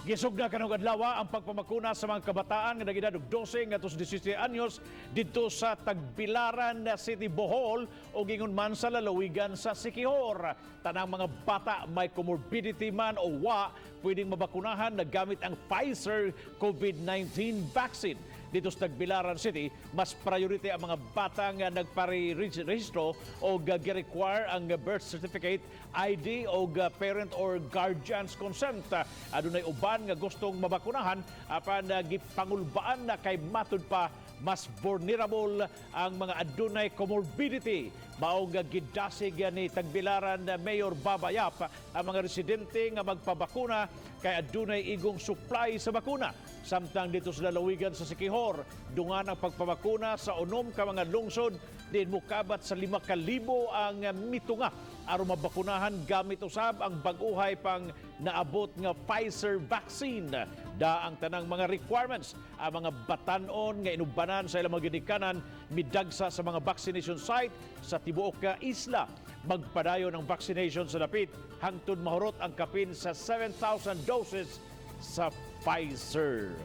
Gisugda karong adlaw ang pagpamakuna sa mga kabataan nga nag-edad og 12 ngadto sa 17 anyos didto sa Tagbilaran City, Bohol o ingon man sa lalawigan sa Siquijor. Tanang mga bata, may comorbidity man o wa, pwedeng mabakunahan na gamit ang Pfizer COVID-19 vaccine. Dito sa Tagbilaran City, mas priority ang mga bata nga nagpare-rehistro o gi-require ang birth certificate, ID o parent or guardian's consent. Adunay uban nga gustong mabakunahan apan gipangulbaan na kay matud pa mas vulnerable ang mga adunay comorbidity. Mao nga gidasig ni Tagbilaran Mayor Baba Yap ang mga residente nga magpabakuna kay adunay igong supply sa bakuna. Samtang dito sa lalawigan sa Siquijor, dungan ang pagpabakuna sa 6 ka mga lungsod din mukabat sa 5,000 ang mitunga aron mabakunahan gamit usab ang bag-ohay pang naabot nga Pfizer vaccine. Da ang tanang mga requirements. Ang mga batanon nga inubanan sa ilang mga ginikanan midagsa sa mga vaccination site sa tibuok ka isla. Magpadayon ang vaccination sa dapit hangtod mahurot ang kapin sa 7,000 doses sa Pfizer.